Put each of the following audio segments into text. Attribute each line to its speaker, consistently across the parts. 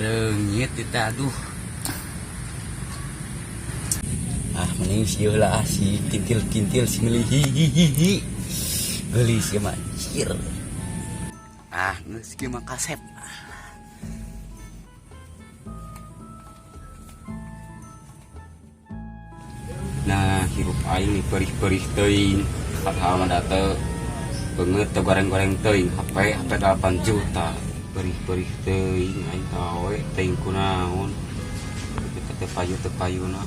Speaker 1: Reungit itu, aduh. Ah, mending sieun lah, si kintil-kintil si meuli hi hi hi hi. Geulis ya mah, anjir. Ah, geus kieu mah kasep. Nah, hirup aing perih-perih teuing. Padahal mah da teu beungeut teu goreng-goreng teuing, HP HP 8 juta. Perih-perih teuing aing tawe teuing kunaon. Kita teu payu teu payuna.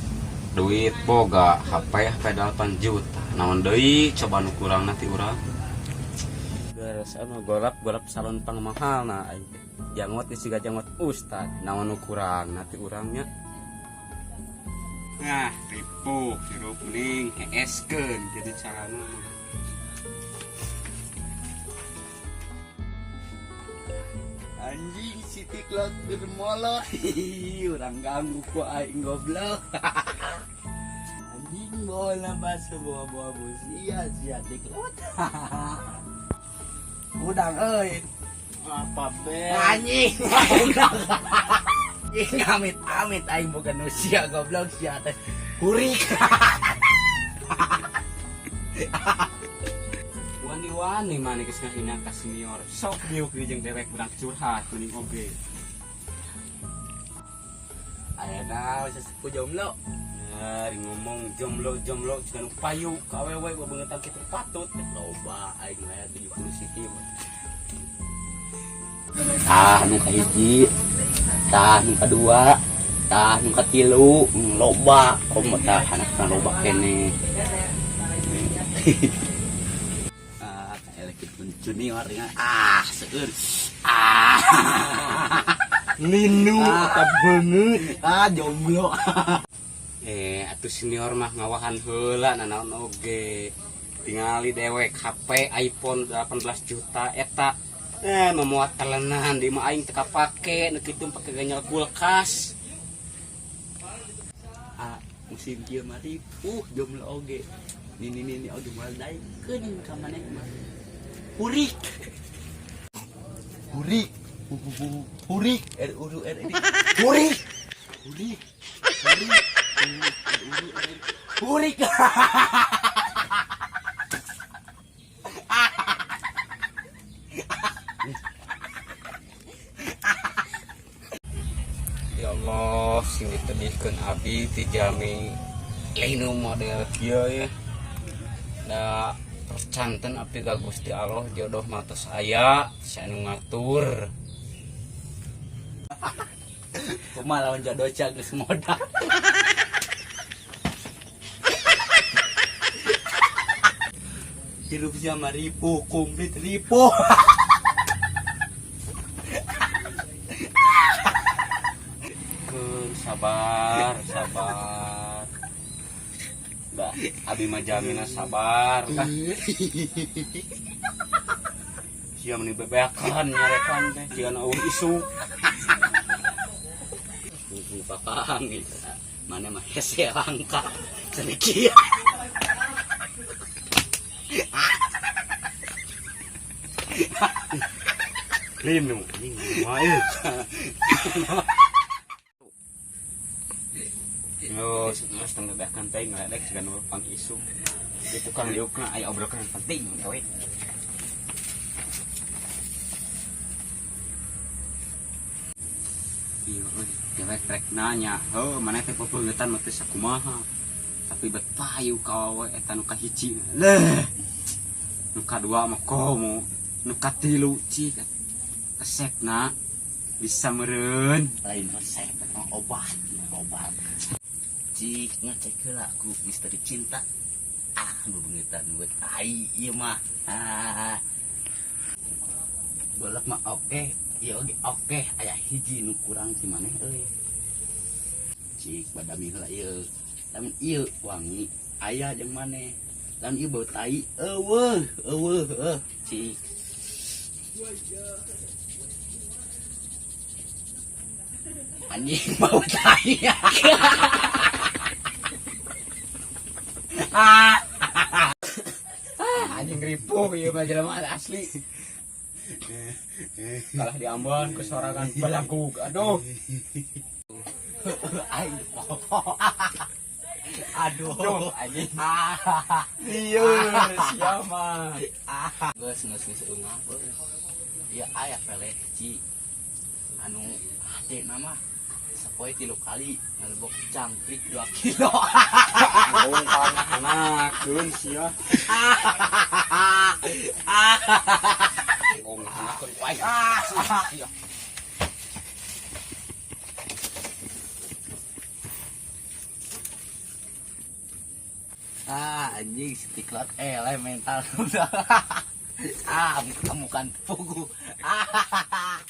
Speaker 1: Duit boga, HP HP 8 juta. Naon deui coba nu kurang ti urang. Geus anu golap-golap salon pangmahal nah aing teh. Jangot geus siga jangot ustad. Naon nu kurang ti urangnya. Nah, ripuh hirup mending heeskeun kitu carana. Anjing si tiklot germolot. Urang ganggu ku aing goblok. Anjing bola basuh bawa-bawa busia sia tiklot. Udang euy.
Speaker 2: Apa be?
Speaker 1: Anjing udang. Anjing amit-amit aing boga nu sia goblok sia teh. Hurik. Wani-wani maneh geus ngahina ka senior. Sok diuk jeung dewek urang curhat mending oge.
Speaker 2: Aya naon sesepuh jomblo?
Speaker 1: Nah, ngomong jomblo-jomblo jiga nu payu ka awewe bebeungetan kitu patut.
Speaker 2: Loba aing mah 70 siki mah.
Speaker 1: Tah nu kahiji, tah nu kadua, tah nu katilu, loba komo tah anakna loba keneh.
Speaker 2: Ah, kayak kitu junior ya. Ah, seueur. Ah.
Speaker 1: Linu
Speaker 2: Ah, beungeut. Ah, jomblo.
Speaker 1: Eh, atuh senior mah ngawahan heula nanaon oge. Tingali dewek HP iPhone 18 juta eta. Eh, memuat telenan di mah aing teu kapake nu kitu pake ganyal kulkas.
Speaker 2: Ah, musim kieu mah ripuh jomblo oge. Nini nini oge moal daekeun ka maneh mah. Hurik. Hurik. Hurik. R U R I. Hurik. Hurik. Hurik. R U R I. Hurik.
Speaker 1: Ya Allah, sing ditedihkeun abdi ti jalmi linu model kieu ya. Da percanten abdi ka Gusti Allah jodoh mah tos aya, si anu ngatur.
Speaker 2: Kumaha lawan jodoh cag geus modal. Hirup sia mah ripuh, komplit ripuh.
Speaker 1: Keun sabar, sabar. Dah, abi mah jamina sabar. Dah. Sia meni bebeakan nyarekan teh, jiga eueuh isu.
Speaker 2: Bubu papang gitu. Mana mah hese langka. Sedikit.
Speaker 1: Linu, anjing mah euy. Yo, geus tong bebeakan teh ngaledek siga nu pang isu. Di tukang diukna aya obrolan penting we. Iya, euy, dewek rek nanya, heuh maneh teh pepeungeutan mah teh sakumaha. Tapi bet payu ka awewe eta nu kahiji. Leh. Nu kadua mah komo, nu katilu cik. Resepna bisa meureun.
Speaker 2: Lain resep, eta mah obat, obat. Cik ngecek heula ku misteri cinta. Ah, bebeungetan we tai ieu mah. Ah. Golek mah oke, ieu oge oke, aya hiji nu kurang ti maneh euy. Cik badami heula ieu. Lamun ieu wangi aya jeung maneh. Lamun ieu bau tai eueuh, eueuh heuh cik. Anjing bau tai.
Speaker 1: Anjing ripuh ieu mah jelema asli. Kalah diamban ke sorangan balagug. Aduh.
Speaker 2: Aing pokok. Aduh,
Speaker 1: anjing.
Speaker 2: Ah.
Speaker 1: Lieur siapa?
Speaker 2: Geus geus geus eungah beuh. Ieu aya pelet ci. Anu hade nama sapoe 3 kali ngalebok cangkrik 2 kilo.
Speaker 1: Ngomong anak-anakeun sia. Ngomong anak-anakeun wae. Sia.
Speaker 2: Ah, anjing setiklot mental. Ah, bukan pugu. Ah.